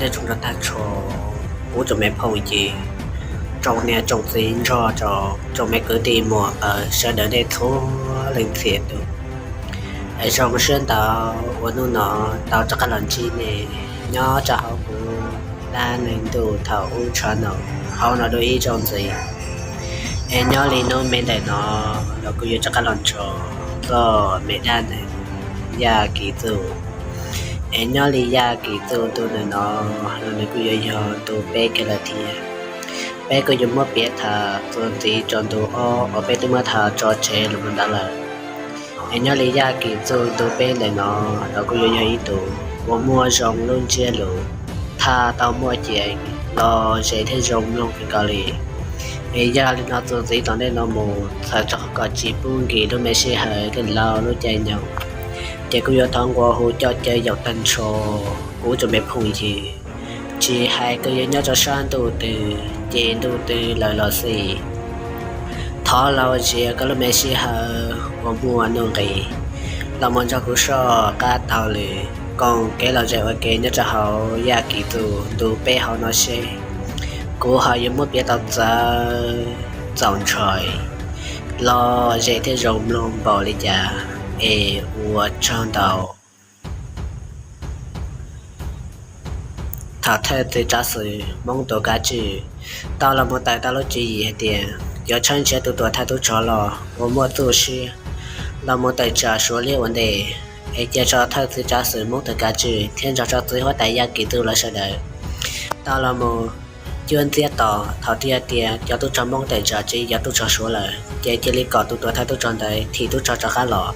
Nyob zoo rau tag nrho kuv tsoom me phooj ywg, tsoom niam tsoom txiv nrog rau tsoom me kwv tij muam sawv daws nej txhua leej txhia tus. Es zoo siab ntau uas hnub no tau rov qab los ntsib nej nyob rau hauv kuv dab neeg ntuj thaum ub tshaj no hauv no dua ib zaug ntxiv. Es nyob li hnub me ntawm no los kuv yuav rov qab los nrog txog me dab neeg Yaj Kim Txuj. Es nyob li Yaj Kim Txuj tus neeg no los nws kuj yuav yog tus peb kiag lawm thiab. Peb kuj yuav muab piav tham txuas ntxiv rau ntu ob uas peb twb muab tham tso tseg los mus ntawd lawm. Es nyob li Yaj Kim Txuj tus peb ntawm no los kuj yuav yog ib tus uas muaj zoo lub ntsiab lus, tham tau muaj ceem los zem thiab zoo mloog kawg nkaus li. Es yog li no txuas ntxiv tom ntej no mus txhawm rau qhov kom tsis pub nkim lub me sij hawm thiab laus lub caij nyoog, ces kuv yuav thov nqua hu coj caw yaum tag nrho kuv tsoom me phooj ywg, tsis hais koj yuav nyob rau sab ntuj twg ces ntuj twg lawm los xij, thov laus zias koj lub me sij hawm uas muaj nuj nqis los mus nrog kuv soj qab taug lw koom kev lom zem ua ke nyob rau hauv Yaj Kim Txuj ntu peb hauv no seb kuv ho yuav muab piav tau txawv txaus ntshai los zem thiab zoo mloog npaum li cas. Es ua tsaug ntau. Thaum thawj txiv tsav xwm Hmoob tuam kav tswj tau los mus tawm tau lub tswv yim hais tias yuav tshawb nrhiav tus tuam thawj tub rog los uas muaj txuj siab los mus tawm tsam Suav liab ua ntej, es cia rau thawj txiv tsav xwm Hmoob tuam kav tswj thiab nrog rau txiv huab tais Yaj Kim Txuj lawv sawv daws tau los mus cuab ntxiab tos. Thaum twg yog tias cov tub rog Hmoob tawm tsam tsis yeem tub rog Suav lawm ces cia li kom tus tuam thawj tub rog ntawd thim tub rog rov qab los,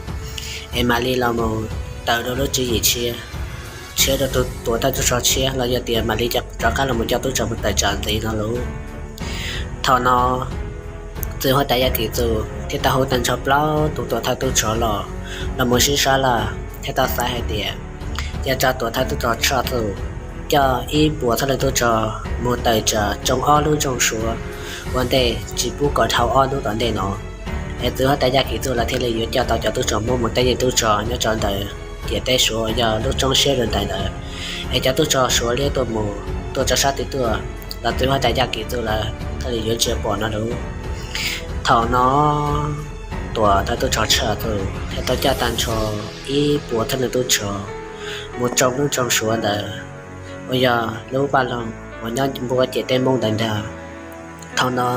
es mam li los mus tawm dua lub tswv yim tshiab, nrhiav dua tus tuam thawj tub rog tshiab los yog tias mam li rov qab los mus coj tub rog mus tawm tsam ntxiv no lauj. Thaum no txiv huab tais Yaj Kim Txuj thiaj tau hu tag nrho plaub tus tuam thawj tub rog los, los mus sib sab laj thiab tau xaiv hais tias cia rau tuam thawj tub rog Tshaj Txuj coj ib puas txhiab leej tub rog mus tawm tsam tsoo ob lub nroog Suav ua ntej, tsis pub kom dhau ob hnub tom ntej no. Es txiv huab tais Yaj Kim Txuj lawv thiaj li yuav coj tau cov tub rog Hmoob mus teb yeej tub rog nyob rau ntawm ciam teb Suav uas yog lub roob siab rau ntawm ntawd. Es cov tub rog Suav liab tuaj mus tuaj rau sab twg tuaj los txiv huab tais Yaj Kim Txuj lawv thiaj li yuav tsis pom no lauj. Thaum no tuam thawj tub rog Tshaj Txuj thiaj tau coj tag nrho ib puas txhiab leej tub rog mus tsoo lub nroog Suav ntawd uas yog lub vaj loog uas nyob npuab ciam teb Hmoob ntawd ntag. Thaum no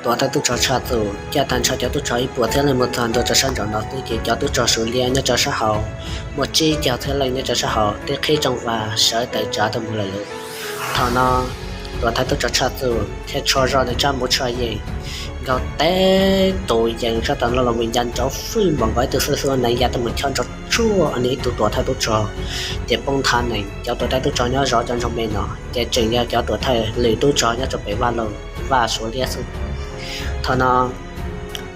tuam thawj tub rog Tshaj Txuj coj tag nrho cov tub rog ib puas txhiab leej mus txog ntua rau sab nraum no xwb ces cov tub rog Suav liab nyob rau sab hauv muaj tsib caug txhiab leej nyob rau sab hauv twb qhib rooj vag sawv tawm tsam tuaj mus lawm lauj. Thaum no tuam thawj tub rog Tshaj Txuj thiaj tsho zoj nws tsab npuv tshoj yeej nkaus teb tus yees sab tom no los mus ya nrov fwj npaum nkaus ib tug xub xub nees ya tuaj mus chob nrov tsuag nws ib tug tuam thawj tub rog, ces poob nthav nees. Cov tuam thawj tub rog nyob zov cov nroog me no ces tseem yog cov tuam thawj lwm tub rog nyob rau pem vaj loog vaj Suav liab xwb. Thaum no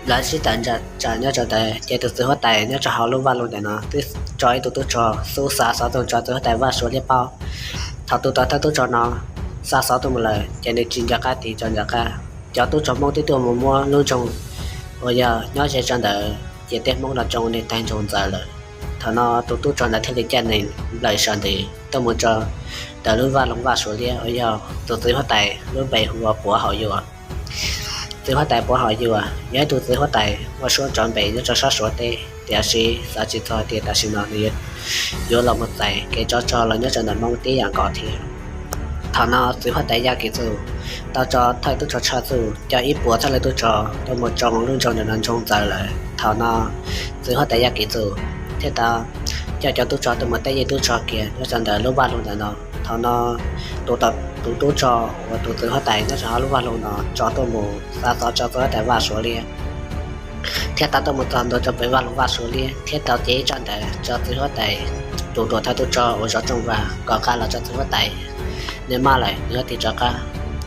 lawv sib tawm tsam nyob rau ntawd ces tus txiv huab tais nyob rau hauv lub vaj loog ntawm no twb tso ib tug tub rog xub xa xov tuaj rau txiv huab tais vaj Suav liab paub. Thaum tus tuam thawj tub rog no xa xov tuaj mus lawm ces nws tsis nco qab tig rov nram qab. Cov tub rog Hmoob twb tuaj mus muab lub nroog uas yog nyob ze rau ntawd ciam teb Hmoob no tsoo niag tag nroog ntxaws lawm. Thaum no tus tub rog ntawd thiaj li caij nees nplawm sawv ntxov tuaj mus rau ntawm lub vaj loog vaj Suav liab uas yog tus txiv huab tais lub npe hu ua Puav Hauv Yuas. Txiv huab tais Puav Hauv Yuas yog ib tug txiv huab tais muaj suab nrov npe nyob rau sab Suav teb, tiam sis xav tsis txog tias tam sim no nws yuav los mus txais kev tsov rog los nyob rau ntawm Hmoob tib yam nkaus thiab. Thaum no txiv huab tais Yaj Kim Txuj tau tso thawj tub rog Tshaj Txuj coj ib puas txhiab leej tub rog tuaj mus tsoo lub nroog ntawm no nroog ntxaws lawm. Thaum no txiv huab tais Yaj Kim Txuj thiaj tau coj cov tub rog tuaj mus teb yeej tub rog kiag nyob rau ntawm lub vaj loog ntawm no. Thaum no tus, tus tub rog uas tus txiv huab tais nyob rau hauv lub vaj loog no tso tuaj mus xa xov rau txiv huab tais vaj Suav liab, thiab tau tuaj mus txog ntua rau pem vaj loog vaj Suav liab thiab tau cev ib tsab ntawv rau txiv huab tais tus tuam thawj tub rog uas zov rooj vag kom nqa los rau txiv huab tais nws maj lawm nws yuav tig rov qab.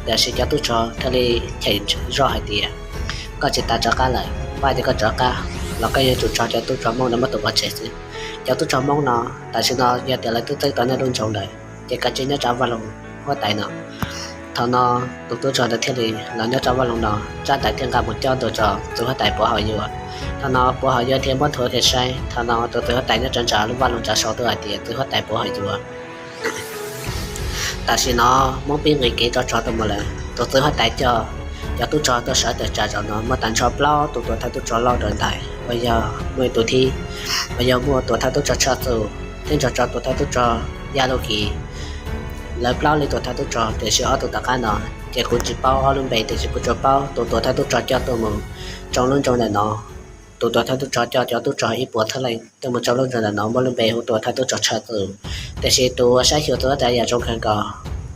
Tiam sis cov tub rog thiaj li cheem zoj hais tias, koj tsis tas rov qab lawm, pab tias koj rov qab los koj yuav tsum tso cov tub rog Hmoob ntawd muab tua pov tseg xwb. Cov tub rog Hmoob no tam sim no yog tias lawv twb txeeb tau nej lub nroog lawm ces kav tsij nyob rau vaj loog huab tais no. Thaum no tus tub rog ntawd thiaj li los nyob rau vaj loog no, tsab ntawv thiaj nqa mus cob ntua rau txiv huab tais Puav Hauv Yuas. Thaum no Puav Hauv Yuas thiaj muab nthuav kiag saib, thaum no tus txiv huab tais nyob rau nram lub vaj loog tsa sau tuaj hais tias txiv huab tais Puav Hauv Yuas Tam sim no Hmoob pib nqis kev rov tsov tuaj mus lawm. Tus txiv huab tais coj cov tub rog tuaj sawv tawm tsam zaum no muaj tag nrho plaub tus tuam thawj tub rog loj dua ntais, uas yog muaj ib tug thib uas yog muaj tuam thawj tub rog Tshaj Txuj thiab nrog rau tuam thawj tub rog Yaj Lub Kis. Lawv plaub leej tuam thawj tub rog, tiam sis ob tug tom qab no ces kuv tsis paub ob lub npe, tiam sis kuv tsuas paub tus tuam thawj tub rog coj tuaj mus tsoo lub nroog ntawm no. Tus tuam thawj tub rog coj cov tub rog ib puas thawj leej tuaj mus tsoo lub nroog ntawm no muaj lub npe hu tuam thawj tub rog Tshaj Txuj. Tiam sis tus uas saib xyuas txiv huab tais yam zoo kawg nkaus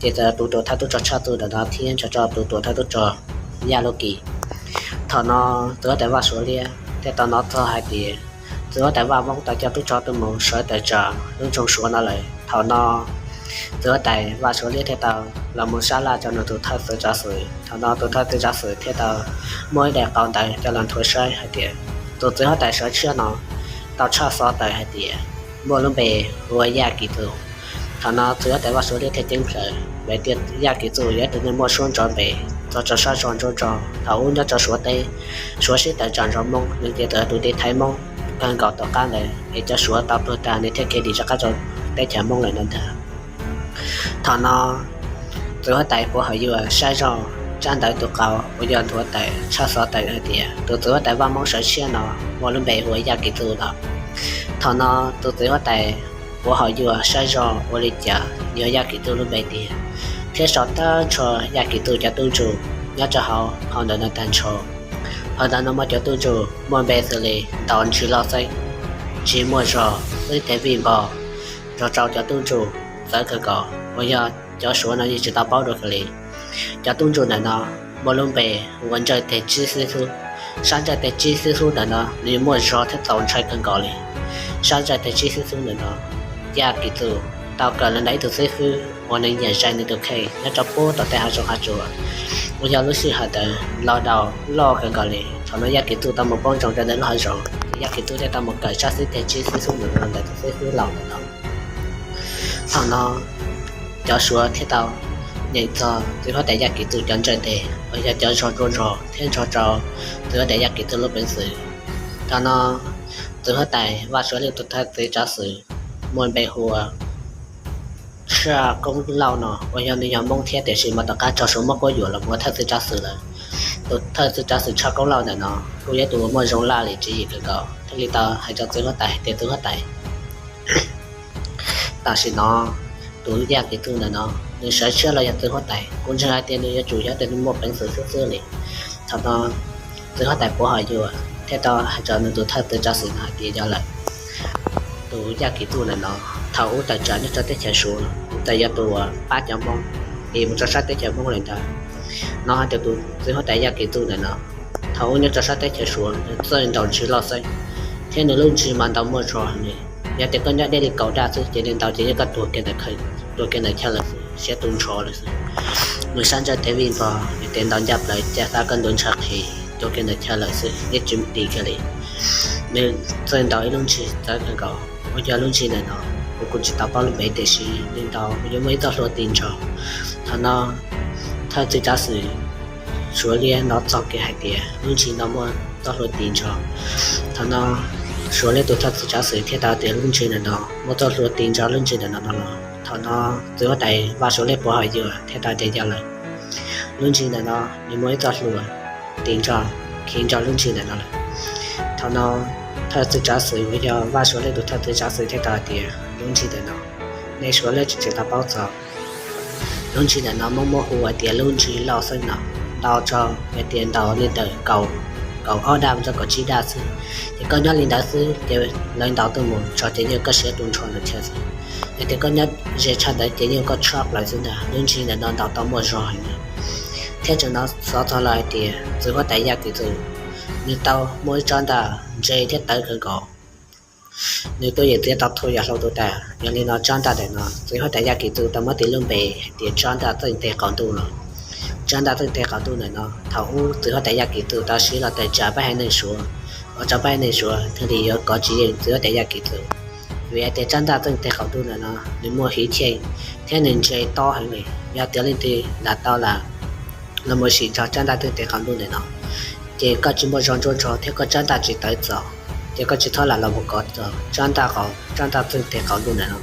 ces tus tuam thawj tub rog Tshaj Txuj ntawm no thiab nrog rau tus tuam thawj tub rog Yaj Lub Kis. Thaum no txiv huab tais Vaj Suav Liab thiaj tau hnov txog hais tias txiv huab tais Vaj Hmoob tau coj tub rog tuaj mus sawv tawm tsam lub nroog Suav no lawm. Thaum no txiv huab tais Vaj Suav Liab thiaj tau los mus sab laj rau nws tus thawj txiv tsav xwm. Thaum no tus thawj txiv tsav xwm thiaj tau muaj ib daim qau ntawv coj los nthuav saib hais tias tus txiv huab tais sawv tshiab no tau tshaj xov tawm hais tias muaj lub npe hu ua Yaj Kim Txuj. Thaum no txiv huab tais Vaj Suav Liab thiaj ceeb plaws hais tias Yaj Kim Txuj yog ib tug neeg muaj suab ntsuab npe, txog rau sab zog ntsuab zog thaum ub nyob rau Suav teb. Suav sib tawm tsam nrog Hmoob, nws ces txawm tus tiv thaiv Hmoob kawg nkaus tom qab ntawd es cov Suav tau pluag tag nws thiaj khiav dim rov qab rau teb chaws Hmoob lawm no ntag. Thaum no txiv huab tais Puav Hawm Yuam saib zoj tsab ntawv tus qau uas yog nthuav tawm tshaj xov tawm hais tias tus txiv huab tais Vaj Hmoob sawv tshiab no muaj lub npe hu ua Yaj Kim Txuj no. Thaum no tus txiv huab tais Puav Hawm Yuam saib zoj ua li cas yog Yaj Kim Txuj lub npe tiag, thiab sau tag nrho Yaj Kim Txuj cov tub ntsuj nyob rau hauv phau ntawv no tag nrho. Phau ntawv no muaj cov tub ntsuj muaj npe xws li Ntaus Ntsis Loj Xeeb, Ntsis Muaj Zog, Xib Teg Vij Npog, nrog rau cov tub ntsuj txawv kawg nkaus uas yog cov Suav no yeej tsis tau paub dua kiag li. Cov tub ntsuj ntawm no muaj lub npe hu ua Ntsawj Teg Tsib Xib Xub. Sab Ntsawj Teg Tsib Xib Xub ntawm no nws muaj zog thiab txaus ntshai kawg nkaus li. Sab Ntsawj Teg Tsib Xib Xub ntawm no Yaj Kim Txuj tau kawm los ntawm ib tug xib fwb uas nws nyiam zais nws tus kheej nyob rau puag tom tej hav zoov hav tsuag uas yog lub sij hawm ntawd los daus loj kawg nkaus li. Thaum no Yaj Kim Txuj tau mus poob ntsoog rau ntawm lub hav zoov, Yaj Kim Txuj thiaj tau mus kawm sab Xib Teg Tsib Xib Xub ntawm no ntawm tus xib fwb laus ntawm no. Thaum no cov Suav thiaj tau nyeem txog txiv huab tais Yaj Kim Txuj cov ntsawj teg uas yog cov zog ntsuab zog thiab nrog rau txiv huab tais Yaj Kim Txuj lub peev xwm. Thaum no txiv huab tais Vaj Suav Liab tus thawj txiv tsav xwm muaj npe hu ua Tshaj Koob Lauj no uas yog nws yog Hmoob thiab tiam sis mas tom qab raug Suav muab kuab yuam los ua thawj txiv tsav xwm lawm. Tus thawj txiv tsav xwm Tshaj Koob Lauj ntawm no kuj yog tus uas muaj zoo laj li tswv yim kawg nkaus, thiaj li tau hais rau txiv huab tais hais tias txiv huab tais, tam sim no tus Yaj Kim Txuj ntawm no nws sawv tshiab los yog txiv huab tais, kuv ntseeg hais tias nws yuav tsum yog tus neeg muaj peev xwm xwb xwb li. Thaum no txiv huab tais Puav Hawm Yuam thiaj tau hais rau nws tus thawj txiv tsav xwm no hais tias yog lawm, tus Yaj Kim Txuj ntawm no thaum ub tawm tsam nyob rau teb chaws Suav, nws txawm yog tus uas pab cov Hmoob es mus rau sab teb chaws Hmoob lawm ntag. No hais tias tus txiv huab tais Yaj Kim Txuj ntawm no thaum ub nyob rau sab teb chaws Suav nws txawj ntaus ntsis loj xeeb, thiab nws lub ntsis mas ntaus muaj zog li. Yog tias koj nyob deb li kaum daj xwb ces nws ntaus ces yeej koj tuag kiag ntawm chaw lawm xwb, siav tu nrho lawm xwb. Nws sab ntsawj teg vij npog, nws tes ntaus ncaj plaws caj xav koj ntuav ntshav qis tuag kiag ntawm chaw lawm xwb, yeej tsis dim kiag li. Nws txawj ntaus ib lub ntsis txawv kawg nkaus, uas yog lub ntsis ntawm no kuv kuj tsis tau paub lub npe tiam sis nws ntaus yuav muaj ib txoj hlua tis nrog. Thaum no thawj txiv tsav xwm Suav Liab hnov txog kiag hais tias lub ntsis no muaj txoj hlua tis nrog. Thaum no Suav Liab tus thawj txiv tsav xwm thiaj tau tias lub ntsis ntawm no muaj txoj hlua tis nrog lub ntsis ntawm no no los. Thaum no txiv huab tais Vaj Suav Liab Puav Hawm Yuam thiaj tau tias yog lawm, lub ntsis ntawm no nws muaj ib txoj hlua tis nrog, khiv nrog lub ntsis ntawm no lawm. Thaum no thawj txiv tsav xwm uas yog Vaj Suav Liab tus thawj txiv tsav xwm thiaj tau tias lub ntsis ntawm no nej Suav Liab tsis tseem tau paub txog. Lub ntsis ntawm no muaj muab hu hais tias lub ntsis Lauj Xeeb no, ntaus txog hais tias ntaus li ntawm kaum, kaum ob daj mus rau kaum tsib daj xwb. Ces koj nyob li ntawd xwb ces lawv ntaus tuaj mus txog ces yeej koj siav tu nrho ntawm chaw xwb. Yog tias koj nyob ze tshaj ntawd ces yeej koj tshab plaws xwb ntag. Lub ntsis ntawm no ntaus tau muaj zog heev na. Thiab tseem hnov xov txog lawm hais tias txiv huab tais Yaj Kim Txuj nws tau muaj ib tsob ntaj ntse thiab tawv kawg nkaus. Nws tuaj yeem txiav tau thua yam hlau tus tas. Yog li no tsob ntaj ntawm no txiv huab tais Yaj Kim Txuj tau muab tis lub npe hais tias tsob ntaj txeej teg qaum ntuj no. Tsob ntaj txeej teg qaum ntuj ntawm no thaum ub txiv huab tais Yaj Kim Txuj tau siv los tawm tsam pab haiv neeg Suav, ua rau pab haiv neeg Suav thiaj li yuav kov tsis yeej txiv huab tais Yaj Kim Txuj. Vim hais tias tsob ntaj txeej teg qaum ntuj ntawm no nws muaj hiv cheej thiab nws ntse tob heev li. Yog tias leej twg lam tau lam los mus sim nrog tsob ntaj txeej teg qaum ntuj ntawm no ces koj tsis muaj zog ntsuab nrho thiab koj tsob ntaj tsis tawv txaus, ces koj tsis txhob lam los mus kov txog tsob ntaj, tsob ntaj txeej teg qaum ntuj ntawm no.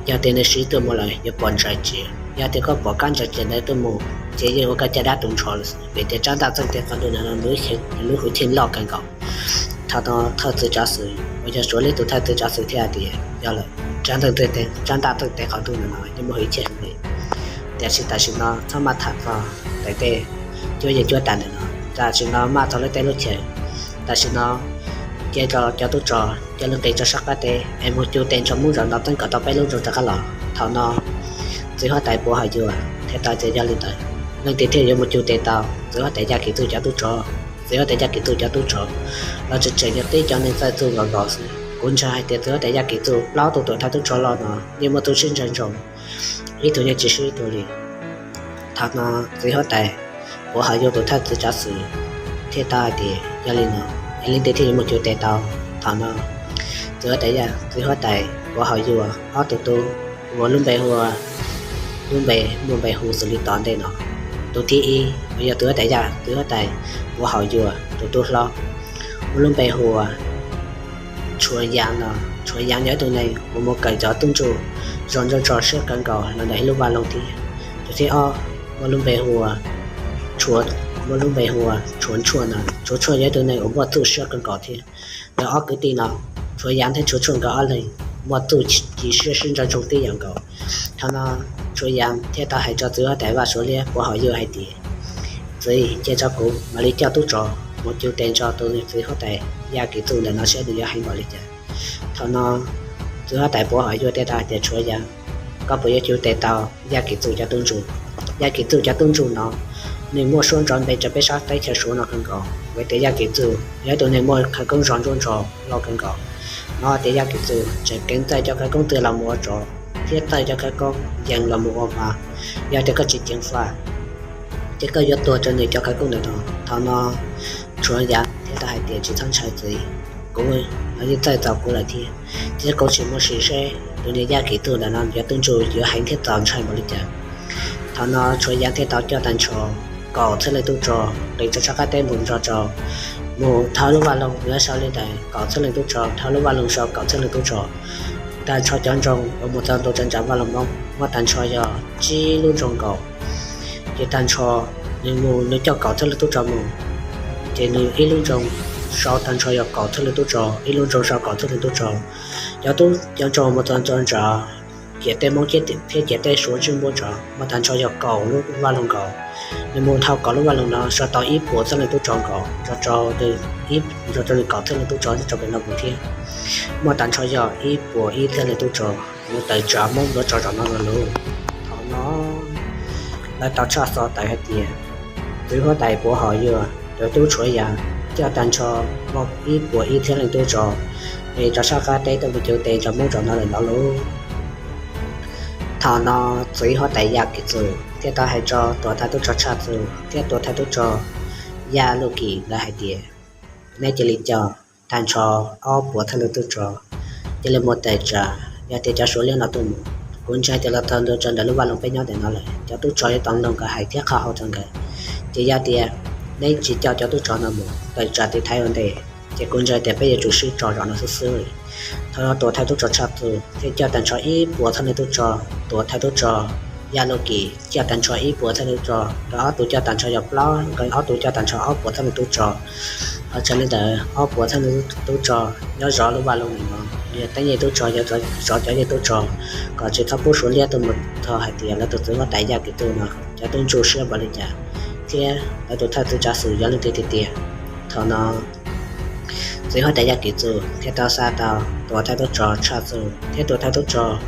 Yog tias nws siv tuaj mus lawm yuav pom ntshai tsiv. Yog tias koj pom kab ntsa cia ntawd tuaj mus ces yeej ua koj caj dab tu nrho lawm, vim tias tsab ntaj txeej teg qhov ntuj ntawm no lub hwj chim loj kawg nkaus. Thaum no thawj txwv tsav xwm uas yog Suav liab tus thawj txwv tsav xwm thiaj hais tias yog lawm, tsab ntaj txeej teg qhov ntuj ntawm no yeej muaj hwj chim heev li. Tiam sis tam sim no txhob maj tham txog tej cuab yeej cuab tas ntawm no, tam sim no maj txog lub teb lub chaw. Tam sim no cia rau cov tub rog coj lub nqis rau sab qab teb es mus cug tes nrog Hmoob zos no txeeb kom tau peb lub nroog rov qab los. Thaum no txiv huab tais Puav Hauv Yuas thiaj tau tias yog li ntawd, leej twg thiaj yuav mus cug tes tau txiv huab tais Yaj Kim Txuj cov tub rog? Txiv huab tais Yaj Kim Txuj cov tub rog los tseem tseem yog tib cov neeg txawj txuj nkaus nkaus xwb. Kuv ntseeg hais tias txiv huab tais Yaj Kim Txuj plaub tug tuam thawj tub rog los no yeej muaj txuj sib ntseeg ntsoov, ib tug yeej tsis sib ib tug li. Thaum no txiv huab tais Puav Hauv Yuas tus thawj txwv tsav xwm thiaj tau hais tias yog li no, es leej twg thiaj yuav mus cug tes tau? Thaum no txiv huab tais, txiv huab tais Puav Hauv Yuas ob tug tub uas lub npe hu ua, lub npe muaj npe hu xws li tom ntej no. Tus thib ib uas yog txiv huab tais Yaj, txiv huab tais Puav Hauv Yuas tus tub hlob, muaj lub npe hu ua Tshuav Yaj no. Tshuav Yaj yog ib tug neeg uas mus kawm cov tub ntsuj zov ntsuj tso siab kawg nkaus los ntawm ib lub vaj loog thiab. Tus thib ob muaj lub npe hu ua Tshuav, muaj lub npe hu ua Tshuav Tshuaj no. Tshuav Tshuaj yog ib tug neeg uas muaj txuj siab kawg nkaus thiab. Nkawd ob kwv tij no, Tshuav Yaj thiab Tshuav Tshuaj nkawd ob leeg muaj txuj ci siab sib ntseeg ntsoov tib yam nkaus. Thaum no Tshuav Yaj thiaj tau hais rau txiv huab tais vaj Suav liab Puav Hauv Yuas hais tias, txiv, cia rau kuv mam li coj tub rog mus cug tes nrog tus txiv huab tais Yaj Kim Txuj ntawm no saib nws yuav heev npaum li cas. Thaum no txiv huab tais Puav Hauv Yuas thiaj tau hais tias, Tshuav Yaj, koj puas yuav cug tes tau Yaj Kim Txuj cov tub ntsuj? Yaj Kim Txuj cov tub ntsuj no nws muaj suab ntso npe rau peb sab teb chaws Suav no kawg nkaus, vim tias Yaj Kim Txuj yog ib tug neeg muaj khawv koob zov ntsuj tso loj kawg nkaus. No tias Yaj Kim Txuj tseem keev txawj cov khawv koob twg los mus ua tsov thiab txawj cov khawv koob yees los mus ua hma. Yog tias koj tsis ceev faj ces koj yuav tuag rau nws cov khawv koob ntawm no. Thaum no Tshuav Yaj thiaj tau hais tias, tsis txhob ntshai txiv, kuv los yeej txawj txaus kuv lawm thiab, thiab kuv tsis muaj sim seb tus niag Yaj Kim Txuj ntawm no cov tub ntsuj yuav heev thiab txaus ntshai npaum li cas. Thaum no Tshuav Yaj thiaj tau coj tag nrho kaum txhiab leej tub rog nqis rau sab qab teb mus nrog rau, mus dhau lub vaj loog yuav sau li ntawd kaum txhiab leej tub rog, dhau lub vaj loog sau kaum txhiab leej tub rog. Tag nrho cov nroog uas mus txog ntua rau nram vaj loog Hmoob muaj tag nrho yog tsib lub nroog nkaus. Ces tag nrho nws mus nws coj kaum txhiab leej tub rog mus, ces nws ib lub nroog sau tag nrho yog kaum txhiab leej tub rog, ib lub nroog sau kaum txhiab leej tub rog. Cov tub cov nroog mus txog ntua nram ciam teb Hmoob thiab ciam teb Suav ntsej muag nrad muaj tag nrho yog kaum lub vaj loog nkaus. Nws mus dhau kaum lub vaj loog no sau tau ib puas txhiab leej tub rog nkaus, nrog rau nws kaum txhiab leej tub rog nyob rau pem no mus thiab. Muaj tag nrho yog ib puas ib txhiab leej tub rog mus tawm tsam Hmoob ntuav tso zos no los lawm. Thaum no lawv tau tshaj xov tawm hais tias txiv huab tais Puav Hauv Yuas tus tub Tshuav Yaj coj tag nrho muaj ib puas ib txhiab leej tub rog nqis rau sab qab teb tuaj mus cug tes nrog Hmoob zos no lawm ntag lauj. Thaum no txiv huab tais Yaj Kim Txuj thiaj tau hais rau tuam thawj tub rog Tshaj Txuj thiab tuam thawj tub rog Yaj Luj Kim nkawd hais tias, neb cia li coj tag nrho ob puas txhiab leej tub rog cia li mus tawm tsam, yog tias cov Suav liab no tuaj mus, kuv ntseeg tias los txog ntua rau ntawm lub vaj loog peb nyob ntawm no lawm, cov tub rog yuav tau mloog nkawd hais thiab qhia hauv rau nkawd. Ces yog tias neb tsis coj cov tub rog no mus tawm tsam tiv thaiv ua ntej, ces kuv ntseeg tias peb yuav tsum sib tso zos no xwb xwb li. Thaum no tuam thawj tub rog Tshaj Txuj thiaj coj tag nrho ib puas txhiab leej tub rog, tuam thawj tub rog Yaj Luj Kim coj tag nrho ib puas txhiab leej tub rog, nkawd ob tug coj tag nrho yog plaub, nkawd ob tug coj tag nrho ob puas txhiab leej tub rog. Ho tshaj li ntawd ob puas txhiab leej tub rog nyob zov lub vaj loog ntawm no, yog teeb yeej tub rog, yog zov cov yeej tub rog, kom tsis txhob pub Suav liab tuaj mus txog hais tias lawv tus txiv huab tais Yaj Kim Txuj no cov tub ntsuj siab npaum li cas, thiab lawv tus thawj txwv tsav xwm yog leej twg tiag tiag. Thaum no txiv huab tais Yaj Kim Txuj thiaj tau xa tau tuam thawj tub rog Tshaj Txuj thiab tuam thawj tub rog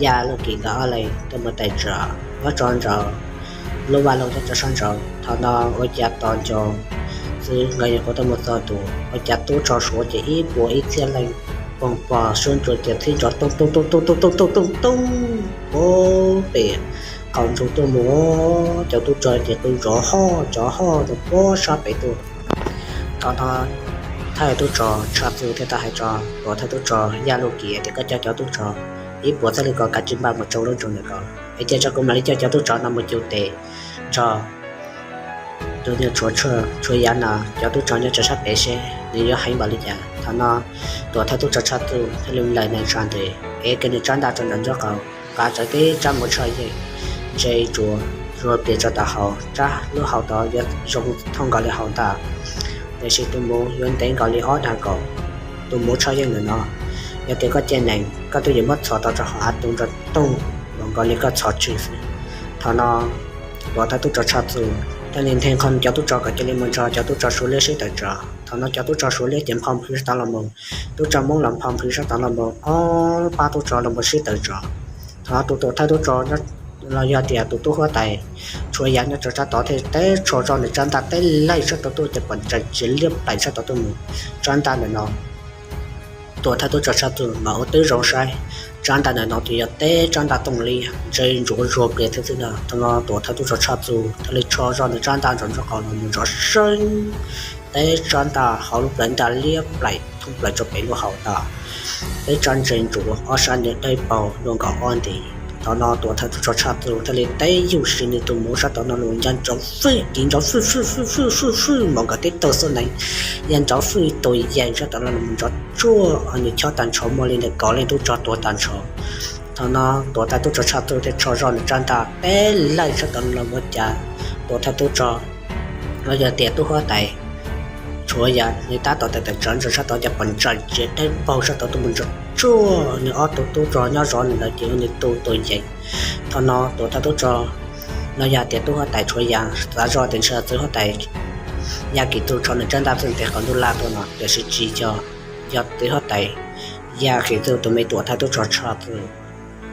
Yaj Luj Kim nkawd ob leeg tuaj mus tawm tsam nyob rau nraud lub vaj loog nyob rau sab nraud. Thaum no ua cas tos nco xwb nkawd nyuam qhuav tuaj mus txog ntua ua cas tub rog Suav ces ib puas ib txhiab leej poog pog suab ntsua ces txhib nrov tooj tooj tooj tooj tooj tooj tooj tooj tooj, pem qaum ntsug tuaj mus, cov tub rog ces qw nrov hoj nrov hoj rau puag sab pem tuaj. Thaum no thawj tub rog Tshaj Txuj thiaj tau hais rau tuam thawj tub rog Yaj Luj Kim tias, koj coj cov tub rog ib puas txhiab leej ko kav tsij npaj mus rau lub nroog ntawm ko, es cia rau kuv mam li coj cov tub rog no mus cug tes nrog tus niag Tshuav Yaj no cov tub rog nyob rau sab pem seb nws yuav heev npaum li cas. Thaum no tuam thawj tub rog Tshaj Txuj thiaj li laws nees tsa ntes, ev kiag nws tsab ntaj rau nram nraub qaum, nqa rawv tib tsab mus tshaj yeej, ntse ntsuav zuag plias tso tom haus, tsab lub hau tod yuav zoo thooj nkaus li hau ntag. Tiam sis tus muv yuav ntev nkaus li ob dag nkaus. Tus muv tsho yeej ntawm no, yog tias koj cia nees koj twb yuav muab txhos tau rau hauv av tu nrov toog los nkaus li koj txhos tswg xwb. Thaum no Tuam thawj tub rog Tshaj Txuj thiaj li nthe qhov cov tub rog kom cia li mus nrog cov tub rog Suav liab sib tawm tsam. Thaum no cov tub rog Suav liab ces nphau nphwv sab tod los mus, tub rog Hmoob los nphau nphwv sab tod los mus, ob pab tub rog los mus sib tawm tsam. Thaum no tus tuam thawj tub rog los yog tias tus tub huab tais Tshuav Yav nyob rau sab tod thiaj teb tsho zoj nws tsab ntaj teb laij sab tod tuaj ces pom ntsaim tsiv liab plaim sab tod tuaj mus. Tsab ntaj ntawm no tuam thawj tub rog Tshaj Txuj mas ua twb zoo saib. Tsab ntaj ntawm no ces yog teb tsab ntaj tooj liab ntse ntsuav zuag plias thiab xwb ntag. Thaum no tuam thawj tub rog Tshaj Txuj thiaj li tsho zoj nws tsab ntaj ntawm nraub qaum los mus nrov seeb, teb tsab ntaj hauv lub plawv ntaj liab plaim thoob plaws rau pem lub hau ntag. Teb tsab ntse ntsuav ob sab nws dawb paug luaj nkaus ob nti. Thaum no tuam thawj tub rog Tshaj Txuj thiaj li teb yug si nws tus muv sab tod no los nco nrov fwj kiv nrov fwj fwj fwj fwj fwj fwj mas nkawd tib tug xub nees ya nrov fwj tus yees sab tod no los nrov tsuag, nws chob tag nrho muaj li ntawm kaum leej tub rog tuag tag nrho. Thaum no tuam thawj tub rog Tshaj Txuj thiaj tsho zoj nws tsab ntaj teb laij sab tod los ua cas tuam thawj tub rog los yog tias tub huab tais Tshuav Yav nws tab tom tawm tawm tsam ntsoov sab tod ces pom ntsaim tsiv dawb paug sab tod tuaj mus nrov tsuag, nws ob tug tub rog nyob zov nws lawm ces ua nws tu tus yees. Thaum no tuam thawj tub rog los yog tias tub huab tais Tshuav Yav xav zoj tias ntshe txiv huab tais Yaj Kim Txuj tsho nws tsab ntaj txwj ntev qhov ntuj laj tuaj no, tiam sis tsis yog, yog txiv huab tais Yaj Kim Txuj tus me tuam thawj tub rog Tshaj Txuj,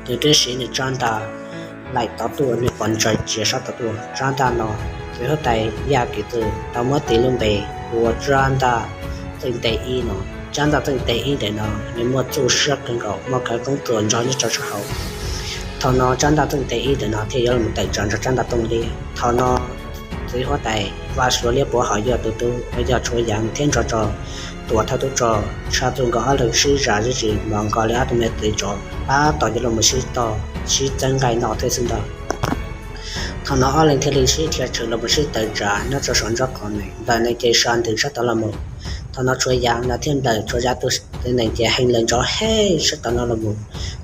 nws twb siv nws tsab ntaj laim tod tuaj, nws pom ntsaim tsiv sab tod tuaj. Tsab ntaj no txiv huab tais Yaj Kim Txuj tau muab tis lub npe ua tsab ntaj txwj ntev ib no. Tsab ntaj txwj ntev ib ntawm no nws muaj txuj siab kawg nkaus, muaj khawv koob txuas ntog nyob rau sab hauv. Thaum no tsab ntaj txwj ntev ib ntawm no thiaj yuav los tawm tsam nrog tsab ntaj tooj liab. Thaum no txiv huab tais Vaj Suav Liab Puav Hawm yog tus tub uas yog Tshuav Yav thiab nrog rau tuam thawj tub rog Tshaj Txuj nkawd ob leeg sib zam sib txis mas nkaus li ob tug me txiv tsov tab tom yuav los sib tog sib txeeb nqaij noj thiab xwb ntag. Thaum no ob leeg thiaj li sib dhia tshwm los mus sib tawm tsam nyob rau saum nrob qhov nees. Nplawm nees ces sa ntws sab tod los mus. Thaum no Tshuav Yav los thiaj nplawm Tshuav Yav tus nees ces heev lawm nrov hej sab tod no los mus.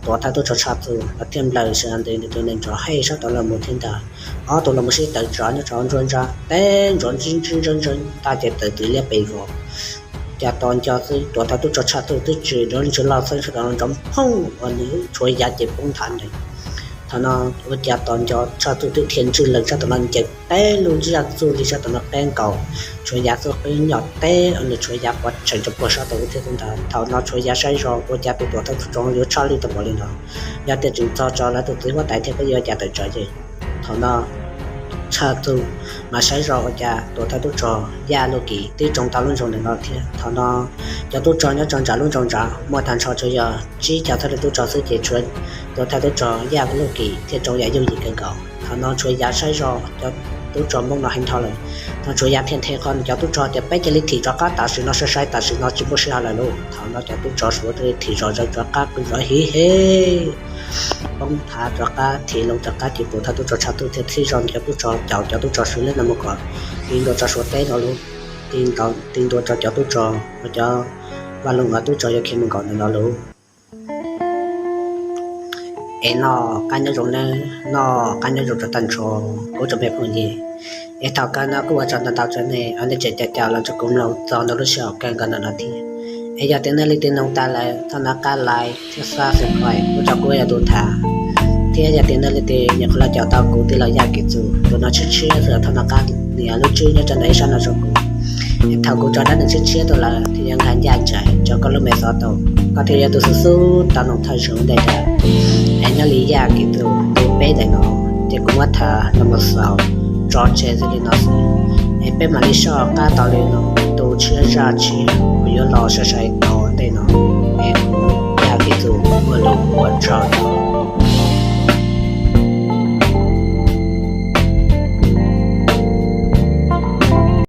Tuam thawj tub rog Tshaj Txuj los thiaj nplawm sa ntws nws tus nees nrov hej sab tod los mus thiab ntag. Ob tug los mus sib tawm tsam nyob rau nruab nrab teb nrov ntsib ntsib ntsib ntsib ntaj ces tawm txwv liab pes vog. Cas tos nco xwb tuam thawj tub rog Tshaj Txuj twb tsis nrov ntsws loj xwb sab tod nrov phooj uas nws Tshuav Yav ces poob nthav nrees. Thaum no ua cas tos nco Tshaj Txuj twb dhia ntswj lees sab tod no ncaws peb lub ntsiab txuj li sab tod no qeb nkaus Tshuav Yav xub qwb nyom teb nws Tshuav Yav pov tshem rau puag sab tod thiab xwb ntag. Thaum no Tshuav Yav saib zoj ua cas tus tuam thawj tub rog yuav tshaj lij tau npaum li no, yog tias tseem txog tso lawv tus txiv huab tais thiab peb yuav ua cas tawm tsam ces. Thaum no Tshaj Txuj mas saib zoj ua cas tuam thawj tub rog Yaj Luj Kim twb tsoo tau lub nroog ntawm no thiab. Thaum no cov tub rog nyob rau nram lub nroog nrad muaj tag nrho tsuas yog tsib caug thawj leej tub rog xwb ces tshuav tuam thawj tub rog Yaj Luj Kim thiaj tsoo yam yooj yim kawg nkaus. Thaum no Tshuav Yav saib zoj cov tub rog Hmoob no heev dhau lawm, thaum Tshuav Yav thiaj nthe qhov cov tub rog tias peb cia li thim rov qab tam sim no sai sai, tam sim no tsis muaj sij hawm lawm lauj. Thaum no cov tub rog Suav thiaj li thim zom zaws rov qab qw zom hiv hev poob nthav rov qab thim loo rov qab ces tuam thawj tub rog Tshaj Txuj thiaj txhij zog cov tub rog caum cov tub rog Suav liab no mus kom ti ntua rau Suav teb no lauj, ti ntua rau cov tub rog uas cov Vaj Loog Av tub rog yuav khiav mus nkaum ntawm no lauj. Es noj qab nyob zoo nawb, noj qab nyob zoo rau tag nrho kuv tsoom me phooj ywg. Es thaum kawg no kuj ua tsaug ntau ntau rau nej uas nej tseem caum caum los nrog kuv mloog txog ntawm lub sij hawm kawg nkaus ntawm no thiab. Es yog tias nej leej twg mloog tas lawm thov nov qab like thiab subscribe ua rau kuv ib yam tus tham, thiab yog tias nej leej twg nyuam qhuav los caum tau kuv tij laug Yaj Kim Txuj tus no tshiab tshiab xwb thov nov qab nias lub tswb nyob rau ntawm ib sab no rau kuv. Es thaum kuv tso dab neeg tshiab tshiab tuaj lawm thiaj yuav nkag ncaj ntsais rau koj lub me xov tooj, koj thiaj yuav tus xub xub tau noog thawj zaug ua ntej ntag. Es nyob li Yaj Kim Txuj tus peb ntawm no ces kuv muab tham los mus xaus tso tseg xws li no xwb. Es peb mam li soj qab tau li no tus tshiab zaj tshiab uas yuav los sai sai tom ntej no. Es kuv Yaj Kim Txuj muaj lus ua tsaug.